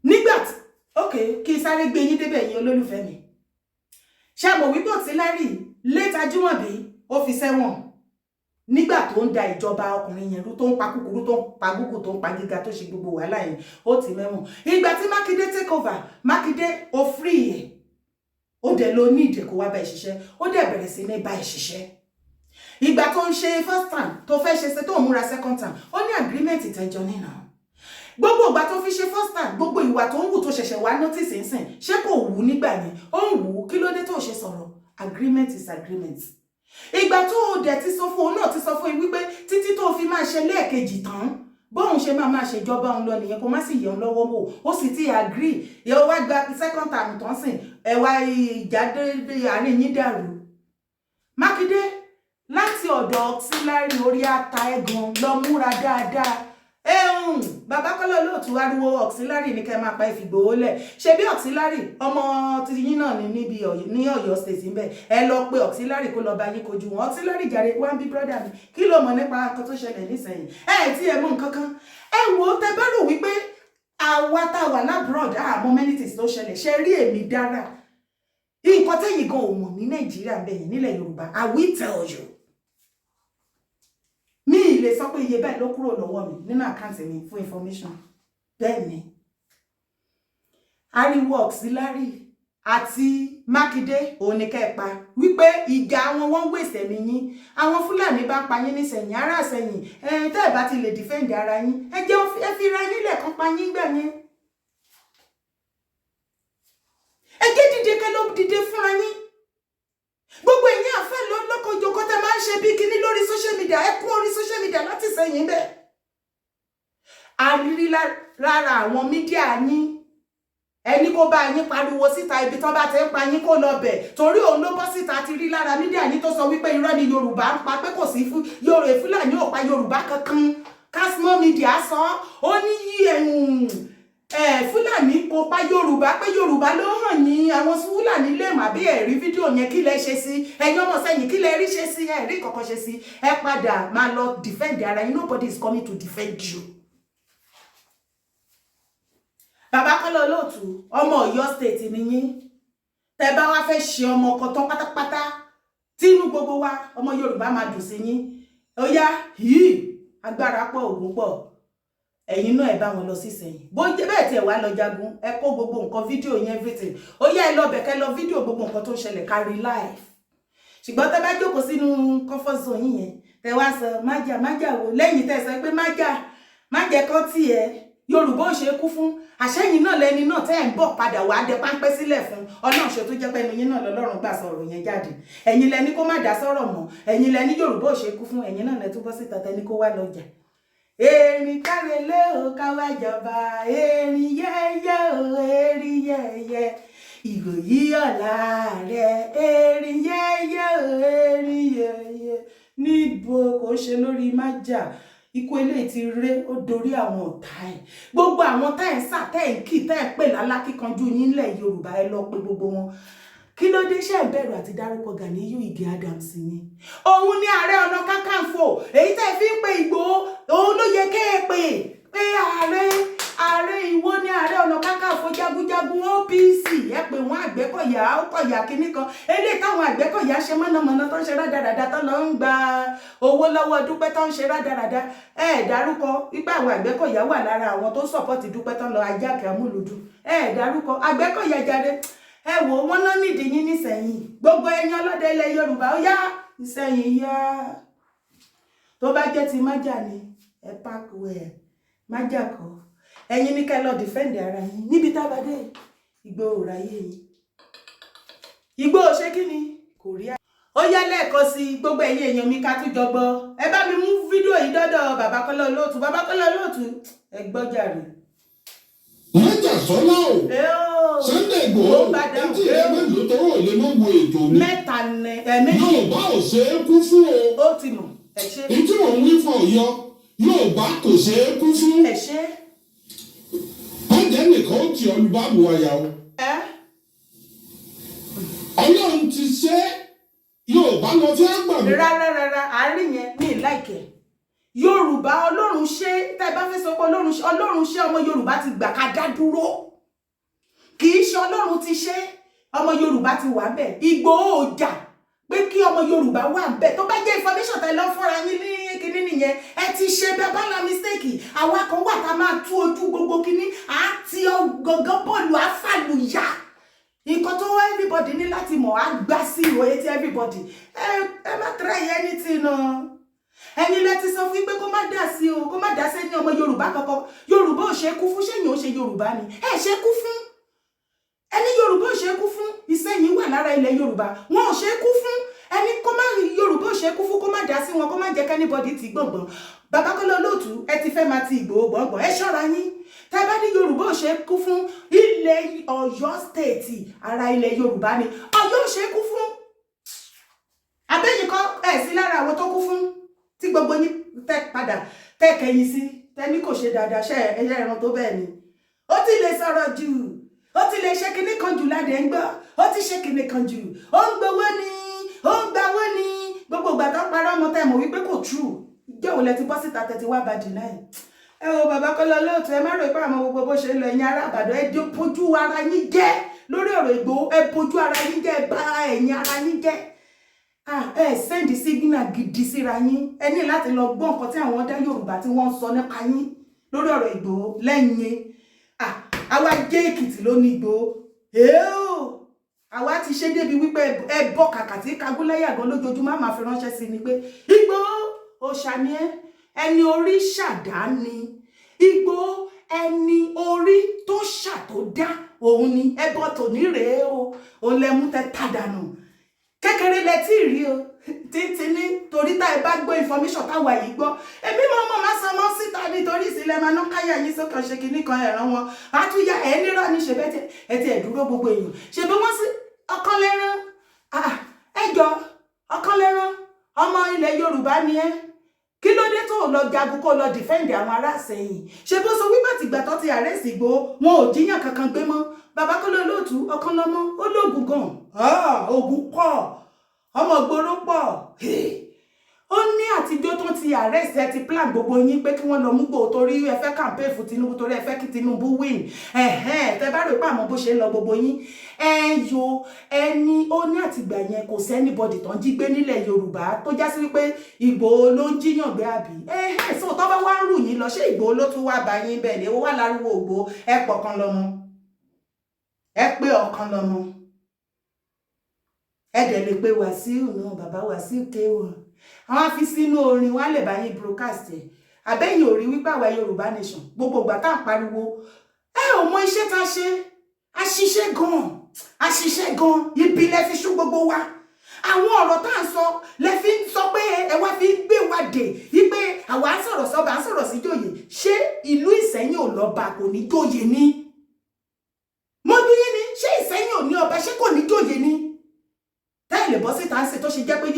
nígbà tí, ok, kí n sáré gbé yín débẹ̀, yín olólùfẹ́ mi. Ṣé ẹ mọ̀ wípé auxiliary late Ajímọ̀bí, ó fi sẹ́wọ̀n? Nígbà tó ń da ìjọba ọkùnrin yẹn rú, tó ń pa kúkúrú, tó ń pa gúgù, tó ń pa gíga, tó ṣe gbogbo wàhálà yẹn, ó ti mẹ́wọ̀n. Ìgbà tí Mákindé take over, Mákindé ó free ẹ̀, ó dẹ̀ ló ní ìdè kó wá bá ẹ̀ ṣiṣẹ́, ó dẹ̀ bẹ̀rẹ̀ sí ní bá ẹ̀ ṣiṣẹ́. Ìgbà tó ń ṣe first time, tó fẹ́ ṣe ṣe, tó ń múra second time, ó ní agreement tẹjọ nínà. Gbogbo ìgbà tó fi ṣe first time, gbogbo ìwà tó ń wù tó ṣẹ̀ṣẹ̀ wá notice nsìn, ṣé kò wù nígbà yẹn? Ó ń wù ú. Kí ló dé tó ṣe sọ̀rọ̀? Agreement is agreement. Ìgbà tó o dẹ̀ ti sọ fún òun náà, ti sọ fún yín wípé títí tó fi máa ṣe lẹ́ẹ̀kejì tán, bóun ṣe máa máa ṣèjọba òun lọ nìyẹn, kó má sì yẹun lọ́wọ́ wò. Ó sì ti agree. Yẹ wá gba second term tán sìn, ẹ̀wà ìjà dé àárín yín dàrú. Mákindé, láti ọ̀dọ̀ auxiliary orí ata ẹ̀gàn lọ, múra dáadáa. Ẹ̀hún, bàbá Kọ́lá Olóòtú, ariwo auxiliary ní kẹ́ máa pa ìfìgbòho lẹ̀. Ṣe bí auxiliary ọmọ tiyín náà ní níbi ní Ọ̀yọ́ State ńbẹ. Ẹ lọ pé auxiliary kó lọ bá yín kojú wọn. Auxiliary jàre, wá ń bí brother mi, kí ló mọ̀ nípa nǹkan tó ṣẹlẹ̀ nísẹ̀yìn? Ẹ tí ẹ mọ̀ nǹkan kan, ẹ wò ó. Tẹ bá rò wípé àwa tá a wà l'abroad àmọ́ many things tó ṣẹlẹ̀, ṣe rí èmi dára, nǹkan tẹ́yìn gan ò mọ̀ ní Nàìjíríà bẹ́yẹn, nílẹ̀ Yorùbá, I will tell you. Mi ì lè sọ pé iye báyìí ló kúrò lọ́wọ́ mi nínú account mi fún information. Bẹ́ẹ̀ ni ariwo auxiliary àti Mákindé òun ni kẹ́ ẹ pa, wípé ìjà àwọn wọn ń wèsè mi yín. Àwọn Fúlàní bá pa yín nísẹ̀yìn, ará àsẹ̀yìn ẹ, tẹ́ ẹ bá ti lè defend ara yín, ẹ jẹ́ ẹ fi ra yín lẹ̀kan pa yín gbà yẹn. Ẹ jẹ́ dìde, kẹ́ ló dìde fúnra yín. Gbogbo ẹ̀yin àfẹ́ lọ́kọ̀ọ́jọ́kọ́ tẹ́ máa ń ṣe bí kíní lórí social media, ẹ kún orí social media láti sẹ́yìn bẹ́ẹ̀. A rí lára àwọn media yín, ẹni kó bá yín pariwo síta, ibi tán bá ti ń pa yín, kó lọ bẹ̀, torí òun ló bọ́ síta. Ti rí lára media yín tó sọ wípé irọ́ ni Yorùbá ń pa, pé kò sí fún Yorùbá, Fúlàní ò pa Yorùbá kankan. Kasmo Media sọ, ó ní Fúlàní kò pa Yorùbá, pé Yorùbá ló hàn ní àwọn Fúlàní lè mà bí. Ẹ̀rí fídíò yẹn, kí lẹ ṣe sí? Ẹ̀yin ọmọ sẹ́yìn, kí lẹ rí ṣe sí? Ẹ̀rí kankan ṣe sí. Ẹ padà máa lọ defend ara yín. Nobody is coming to defend you. Bàbá Kọ́lá Olóòtú, ọmọ Ọ̀yọ́ State ni yín. Tẹ́ bá wá fẹ́ ṣe ọmọ ọkọ tán pátápátá, tínú gbogbo wa ọmọ Yorùbá máa dùn sí yín, ó yá yìí, agbára pọ̀, ògùn pọ̀, ẹ̀yin náà ẹ bá wọn lọ sí Ìsẹ̀yìn. Bó jẹ́ bẹ́ẹ̀ tiẹ̀ wá lọ jagun, ẹ kó gbogbo nǹkan fídíò yẹn, everything, ó yá, ẹ lọ bẹ̀, kẹ́ lọ fídíò gbogbo nǹkan tó ń ṣẹlẹ̀ kárí live. Ṣùgbọ́n tẹ́ bá jókòó sínú comfort zone yín yẹn, tẹ́ wá sọ májà májà wò lẹ́yìn, tẹ́ sọ pé májà májẹ kán tiẹ̀, Yorùbá ò ṣe é kú fún àṣẹyìn náà lẹni náà tẹ́ ẹ̀ ń bọ̀ padà wàá dẹ páńpẹ́ sílẹ̀ fún. Ọlọ́run ṣe tó jẹ́ pé ẹnu yín náà lọ́lọ́run gbà sọ̀rọ̀ yẹn jáde. Ẹ̀yin lẹni kó má dá sọ̀rọ̀ mọ́, ẹ̀yin lẹni Yorùbá ò ṣe é kú fún, ẹ̀yin náà lẹ tó bọ́ síta tẹni kó wá lọ́jà. Erin kárelé o, káwá jọba erin yẹ́yẹ́ o, erin yẹ́yẹ́, ìròyìn ọ̀la rẹ̀, erin yẹ́yẹ́ o, erin yẹ́yẹ́. Níbo kò ṣe lórí májà, ikú eléyìí ti ré, ó dorí àwọn ọ̀tá ẹ̀. Gbogbo àwọn tá ẹ̀ ń sà, tẹ́ ẹ̀ ń kì, tẹ́ ẹ̀ ń pè lálákíkanjú yín lẹ̀ Yorùbá, ẹ lọ pé gbogbo wọn. Kí ló dé? Ṣe ń bẹ̀rù àti dárúkọ Ganiyu Ige Adams ni? Òun ní Ààrẹ Ọ̀nà Kakanfò, èyí tẹ́ fi ń pe Ìgbòho, òun ló yẹ kẹ́ ẹ pè pé ààrẹ. Ààrẹ ìwọ ní Ààrẹ Ọ̀nà Kakanfò jagunjagun OPC. Ẹ pè wọ́n Àgbẹ̀kọ̀yà, ó kọ̀yà kínní kan eléyìí táwọn Àgbẹ̀kọ̀yà ṣe mọ̀nàmọ́ná, tó ń ṣe rádaràda, tó lọ ń gba owó lọ́wọ́ Dúpẹ́, tó ń ṣe rádaràda. Ẹ dárúkọ wípé àwọn Àgbẹ̀kọ̀yà wà lára àwọn tó support Dúpẹ́, tó ń lọ ajáke amúlùdù. Ẹ dárúkọ Àgbẹ̀kọ̀yà jáde. Ẹ wò wọ́n náà nídìí yín nísẹ̀yìn. Gbogbo ẹ̀yin ọlọ́dẹ ilẹ̀ Yorùbá, ó yá, Ìsẹ̀yìn yá. Tó bá jẹ́ ti májà ni, ẹ park well. Májà kọ́, ẹ̀yin ní ká lọ defend ara yín níbi tá a bá dé. Ìgbòho ráyé yín, Ìgbòho ṣé kí ni kò rí. Ó yá, lẹ́ẹ̀kan sí, gbogbo ẹ̀yin èèyàn mi, ká tún jọ gbọ́. Ẹ bá mi mú fídíò yìí dọ́dọ̀ bàbá Kọ́lá Olóòtú. Bàbá Kọ́lá Olóòtú, ẹ gbọ́ jàre. Májà sọ́lá o, Sunday Igboho, etí rẹ mélòó tọrọ ò lè mọ wo ètò mi. Mẹ́ta ni ẹ méjì. Yorùbá ò ṣe é kú fún o. Ó ti mọ̀, ẹ ṣe. Ìtí mò ń wí fún Ọ̀yọ́, Yorùbá kò ṣe é kú fún. Ẹ ṣe. Májẹ́ nìkan ó ti ọlùbáàbò wáyà o. Ẹ. Ọlọ́run ti ṣe é, Yorùbá lọ fẹ́ gbà mí. Rárá rárá, àárín yẹn ní ìláìkẹ. Yorùbá, Ọlọ́run ṣe, tá ẹ bá fẹ́ sọ pé Ọlọ́run ṣe, Ọlọ́run ṣe, ọmọ Yorùbá ti gbà ká dá dúró. Kì í ṣe Ọlọ́run ti ṣe, ọmọ Yorùbá ti wà bẹ́ẹ̀. Ìgbòho ọjà Pé kí ọmọ Yorùbá wà bẹ́ẹ̀, tó bá jẹ́ information tẹ lọ fúnra yín ní kinní nìyẹn, ẹ ti ṣe bàbá ńlá mistake. Àwa kan wà tá a máa tú ojú gbogbo kinní àti gangan bọ́ọ̀lù àfàlùyà. Nǹkan tó everybody ní láti mọ̀ á gbá sí ìwò etí everybody. Ẹ má try anything o. Ẹ̀yin lẹ ti sọ fún pé kó má dá sí o, kó má dá sí ní ọmọ Yorùbá kankan. Yorùbá ò ṣe é kú fún. Ṣéyìn ò ṣe Yorùbá ni ẹ ṣe é kú fún? Ẹni Yorùbá ò ṣe é kú fún. Ìsẹ́yìn wà lára ilẹ̀ Yorùbá, wọn ò ṣe é kú fún. Ẹni kó má, Yorùbá ò ṣe é kú fún, kó má dá sí wọn, kó má jẹ́ kí anybody ti gbọ̀ngbọ̀n. Bàbá Kọ́lá Olóòtú, ẹ ti fẹ́ máa ti Ìgbòho gbọ̀ngbọ̀n, ẹ ṣọ́ra yín. Tẹ́ bá ní Yorùbá ò ṣe é kú fún, ilẹ̀ Ọ̀yọ́ State, ara ilẹ̀ Yorùbá ni. Ọ̀yọ́ ò ṣe é kú fún. Abẹ́yìn kọ́ ẹ̀ sí lára àwọn tó kú fún, tí gbogbo yín tẹ́ padà tẹ́ kẹ̀yìn sí, tẹ́ ní kò ṣe dáadáa. Ṣe ẹyẹ ẹran tó bẹ́ẹ̀ ni ó ti lè sọ̀rọ̀ jù, ó ti lè ṣe kinní kan jù ládẹ́ ń gbọ́, ó ti ṣe kinní kan jù, ó ń gbowó ni, ó ń gbawó ni. Gbogbo ìgbà tó ń parọ́ ọmọ tẹ́ mọ̀ wípé kò true, ìjọ́ òun lẹ ti bọ́ síta tẹ́ ti wá bá deny? Ẹ wo, bàbá Kọ́lá Olóòtú, ẹ má rò pé àwọn gbogbo bó ṣe ń lọ. Ẹ̀yin ará Ìbàdàn, ẹ dé bójú ara yín jẹ́ lórí ọ̀rọ̀ Ìgbòho. Ẹ bójú ara yín jẹ́, ẹ bá ẹ̀yin ara yín jẹ́. Ẹ send signal gidi síra yín. Ẹ ní láti lọ gbọ́ nǹkan tí àwọn ọ̀dá Yorùbá tí wọ́n ń sọ nípa yín lórí ọ̀rọ̀ Ìgbòho lẹ́yìn. Àwa jẹ́ Èkìtì ló ní Ìgbòho. Àwa ti ṣe débi wípé ẹ bọ́ kàkà tí kagúnláyà gan lójoojúmọ́ á máa fi ránṣẹ́ sí ni pé Ìgbòho òòṣà ni ẹ, ẹni orí ṣàdá ni Ìgbòho, ẹni orí tó ṣà tó dá òun ni. Ẹbọ tòní rèé o, òun lẹ mú tẹ tàdánù. Kékeré lẹ tí ì rí o, tíntìní, torí tá ẹ bá gbọ́ information táwa yìí gbọ́, èmi mọ̀ mọ̀ máa sọmọ́ síta nítorí ìsìlẹ̀ máa ná káyà yín sókàn ṣe kinní kan ẹ̀ràn wọn àtúnyà ẹ̀ nírọ̀ ní ṣe bẹ́ẹ̀. Ẹ ti ẹ̀ dúró, gbogbo èèyàn ṣe bí wọ́n sí ọkàn lẹ́rán. Ẹ jọ, ọkàn lẹ́rán, ọmọ ilẹ̀ Yorùbá ni ẹ́. Kí ló dé tó lọ jagun, kó lọ defend àwọn ará Ìsẹ̀yìn? Ṣe bó sọ wípé àtìgbà tó ti arrest Ìgbòho, wọn ò jíyàn kankan gbé mọ́? Bàbá Kọ́lá Olóòtú, ọ̀kan lọ́mọ ó lóògùn gan, oògùn pọ̀, ọmọ ìgboro pọ̀. Ó ní àtijọ́ tó ti arrest, ẹ ti plan gbogbo yín pé kí wọ́n lọ mú Ìgbòho torí ẹ fẹ́ campaign fún Tinubu, torí ẹ fẹ́ kí Tinubu win. Ẹ̀hẹ́n, tẹ bá rò pé àmọ́ bó ṣe ń lọ, gbogbo yín ẹ yo ẹni. Ó ní àtìgbà yẹn, kò sí anybody tó ń jí gbé nílẹ̀ Yorùbá, tó já sí wípé Ìgbòho ló ń jíyàn gbé, àbí? Ẹ̀hẹ́n, so tó bá wá ń rù yín lọ, ṣé Ìgbòho ló tún wá bá yín bẹ́ẹ̀ ni? Ó wà láriwo Ìgbòho. Ẹ pọ̀ kan lọ́mọ, ẹ pé ọ̀kan lọ́mọ, ẹ dẹ̀ lè pe Wàsíù náà, bàbá Wàsíù kéwòn, àwọn á fi sínú orin wọn á lè bá yín broadcast ẹ. Àbẹ́yìn ò rí wípé àwa Yorùbá nation, gbogbo ìgbà tá à ń pariwo, ẹ ò mọ iṣẹ́ tá a ṣe. A ṣiṣẹ́ gan, a ṣiṣẹ́ gan. Ibi lẹ fi ṣú gbogbo wa. Àwọn ọ̀rọ̀ tá à ń sọ lẹ fi ń sọ pé ẹ wá fi ń gbé wa dè wípé àwa ń sọ̀rọ̀ sọ́ba, ń sọ̀rọ̀ sí jòyè. Ṣé ìlú Ìsẹ́yìn ò lọ́ba, kò ní jòyè ni? Mo bí yín ni, ṣé Ìsẹ́yìn ò ní ọba, ṣé kò ní jòyè ni? Táì lè bọ́ síta ń sè tó ṣe jẹ́ pé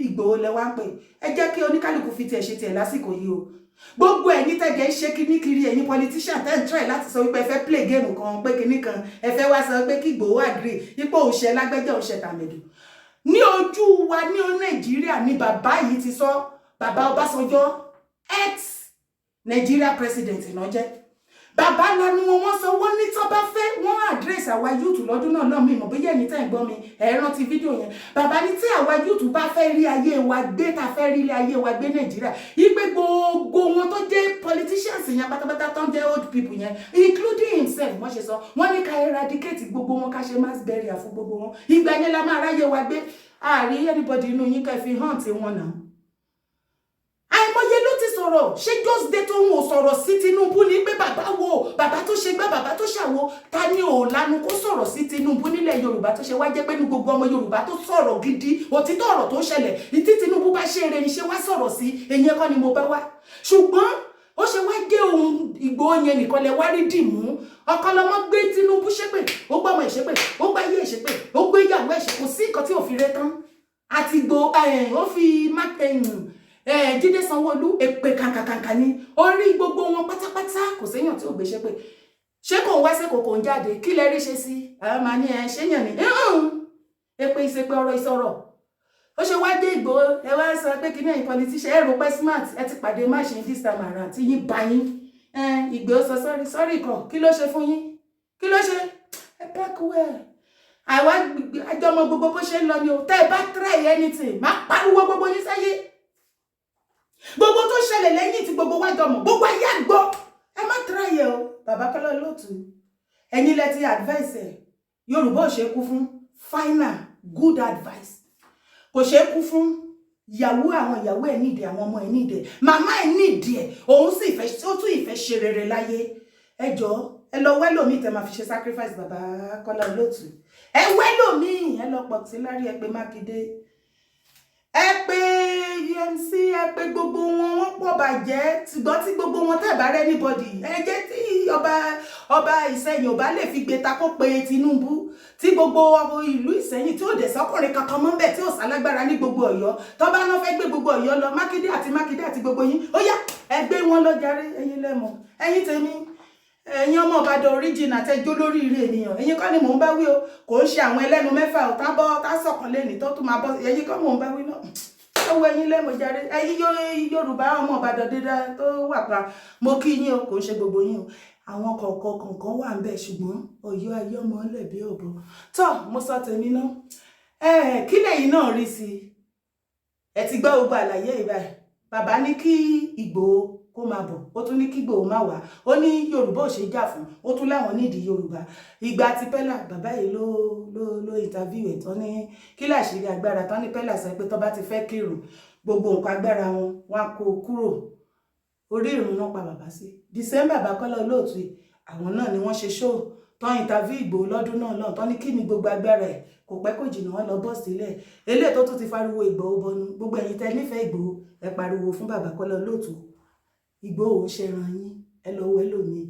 Ìgbòho lẹ wá ń pè. Ẹ jẹ́ kí oníkálukú fi tiẹ̀ ṣe tiẹ̀ lásìkò yìí o. Gbogbo ẹ̀yin tẹ̀jẹ̀ ń ṣe kíní kiri, ẹ̀yin politician tẹ́ ń try láti sọ wípé ẹ fẹ́ play game kan, pé kíní kan ẹ fẹ́ wá sọ pé kí Ìgbòho agree ipò òṣè lágbẹ́jẹ́, òṣè tàmẹ̀dù ní ojú wa ní Nàìjíríà ni. Bàbá yìí ti sọ, bàbá Ọbásanjọ́, ex Nigeria president náà jẹ́. Bàbá lanu wọn, wọ́n sọ, wọ́n ní tó bá fẹ́ wọ́n address àwa youth lọ́dún náà náà. Mi mọ̀ bóyá ẹ̀yin tẹ́ ń gbọ́ mi, ẹ̀ rántí fídíò yẹn. Bàbá ní tí àwa youth bá fẹ́ rí ayé wa gbé, ta fẹ́ rí ilé ayé wa gbé Nàìjíríà, ipe gbogbo wọn tó jẹ́ politicians yẹn pátápátá, tó ń jẹ́ old people yẹn, including himself, wọ́n ṣe sọ, wọ́n ní ká eradicate gbogbo wọn, ká ṣe mass burial fún gbogbo wọn. Ìgbà yẹn la máa ráyé wa gbé. Àárí anybody inú yín kẹ́ fi hàn tí wọn náà. Àìmọye ló ti sọ̀rọ̀. Ṣé just day tó ń wò sọ̀rọ̀ sí Tinubu ní pé bàbá wo, bàbá tó ṣe gbá, bàbá tó ṣàwo, ta ni ò lanu kó sọ̀rọ̀ sí Tinubu nílẹ̀ Yorùbá, tó ṣe wá jẹ́ pé ní gbogbo ọmọ Yorùbá tó sọ̀rọ̀ gidi, òtítọ́ ọ̀rọ̀ tó ṣẹlẹ̀ tí Tinubu bá ṣe eré ni ṣé wá sọ̀rọ̀ sí èyí ẹ̀kọ́ ni mo bá wá. Ṣùgbọ́n ó ṣe wá jẹ́ ohun Ìgbòho yẹn nìkan lẹ wá rí dìmú. Ọ̀kanlọ́mọ gbé Tinubu ṣépè, ó gbọ́mọ ìṣépè, ó gbá ayé ìṣépè, ó gbé ìyàwó ẹ̀ṣẹ̀, kò sí nǹkan tí ò fi rẹ tán àti gbò ó fi Jídé Sanwó-Olú èpè kàǹkàǹkà ní orí gbogbo wọn pátápátá. Kò séèyàn tí ò gbé ṣépè. Ṣé kò ń wá sí kòkò ń jáde? Kí lẹ rí ṣe sí? Àwọn máa ní ẹ ṣéyàn ní èpè ìṣèpè, ọ̀rọ̀ ìsọ̀rọ̀. Ó ṣe wá dé Ìgbòho, ẹ wá sọ pé kí ní ẹ̀yin politician, ẹ rò pé smart, ẹ ti pàdé má ṣe this time around tí yín bá yín. Ìgbòho sọ sorry, sorry kan, kí ló ṣe fún yín? Kí ló ṣe? Ẹ back well. Àwa àjọmọ gbogbo bó ṣe ń lọ ni o. Tẹ́ ẹ bá try anything, má pariwo gbogbo yín sáyé. Gbogbo tó ṣẹlẹ̀ lẹ́yìn tí gbogbo wa jọ mọ̀, gbogbo ayé àgbọ́. Ẹ má try ẹ o. Bàbá Kọ́lá Olóòtú, ẹ̀yin lẹ ti advice ẹ̀. Yorùbá ò ṣe kú fún, final good advice, kò ṣe é kú fún. Ìyàwó, àwọn ìyàwó ẹ̀ nídìí, àwọn ọmọ ẹ̀ nídìí, màmá ẹ̀ nídìí ẹ̀. Òun sì fẹ́, ó tún ìfẹ́ ṣe rere láyé. Ẹ jọ, ẹ lọ wẹ́lòmíì tẹ máa fi ṣe sacrifice. Bàbá Kọ́lá Olóòtú, ẹ wẹ́lòmíì, ẹ lọ pọ̀ sí lárí. Ẹ pé Mákindé, ẹ pé UMC, ẹ pé gbogbo wọn. Wọ́n pọ̀ bàjẹ́. Ṣùgbọ́n tí gbogbo wọn tẹ̀ bá rẹ́ anybody, ẹ jẹ́ tí ọba Ìsẹ́yìn ò bá lè fi gbé ta kó pe Tinubu, tí gbogbo ìlú Ìsẹ́yìn tí ò dẹ̀ sọ́kùnrin kankan mọ́ bẹ́ẹ̀, tí ò sálágbára ní gbogbo Ọ̀yọ́, tó bá náà fẹ́ gbé gbogbo Ọ̀yọ́ lọ, Mákindé àti Mákindé àti gbogbo yín, ó yá, ẹ gbé wọn lọ jàre. Ẹ̀yin lẹ́mọ̀, ẹ̀yin tèmi, ẹ̀yin ọmọ Ìbàdàn origin àtẹjọ́ lórí ire ènìyàn, ẹ̀yin kọ́ ni mò ń bá wí o. Kò ń ṣe àwọn ẹlẹ́nu mẹ́fà ò tá bọ́ tá sọ̀kan lẹ́ni tó tún máa bọ́. Ẹ̀yin kọ́ mò ń bá wí náà. Ọwọ́ ẹ̀yin lẹ́mọ̀ jàre. Ẹ̀yin Yorùbá, ọmọ Ìbàdàn dídá tó wà pa, mo kí yín o. Kò ń ṣe gbogbo yín o, àwọn kọ̀ọ̀kan kọ̀ọ̀kan wà ń bẹ̀, ṣùgbọ́n Ọ̀yọ́ ayé ọmọ lẹ̀bi ọ̀bọ tó mo sọ tèmi náà. Kí lẹ̀yin náà rí sí i? Ẹ ti gbọ́ gbogbo àlàyé ìbáyìí. Bàbá ní kí Ìgbòho kó máa bọ̀, ó tún ní kí Ìgbòho má wá, ó ní Yorùbá ò ṣe jà fún, ó tún láwọn nídìí Yorùbá. Ìgbà tí Pẹ́lá, bàbá yìí ló interview ẹ̀ tán ní kí láṣìírí agbára tán ní Pẹ́lá sọ pé tó bá ti fẹ́ kírun, gbogbo nǹkan agbára wọn, wọn á kó kúrò. Orí ìrun náà pa bàbá sí. December, Bàbá Olóòtú yìí, àwọn náà ni wọ́n ṣe show tán interview Ìgbòho lọ́dún náà lọ́n tán ní kí ni gbogbo agbára ẹ̀. Kò pẹ́ kò jìnnà, wọ́n lọ bọ́ sílẹ̀. Eléyìí tó tún ti fariwo Ìgbòho bọnu. Gbogbo ẹ̀yin tẹ́ nífẹ̀ẹ́ Ìgbòho, ẹ pariwo fún Bàbá Kọ́lá Olóòtú. Ìgbòho ṣẹran yín, ẹ lọ wẹ́ lómi.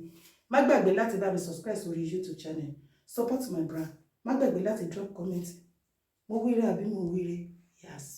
Má gbàgbé láti bá mi subscribe sórí YouTube channel, support my brand. Má gbàgbé láti drop comment. Mo wíire àbí mo wíire? Yes.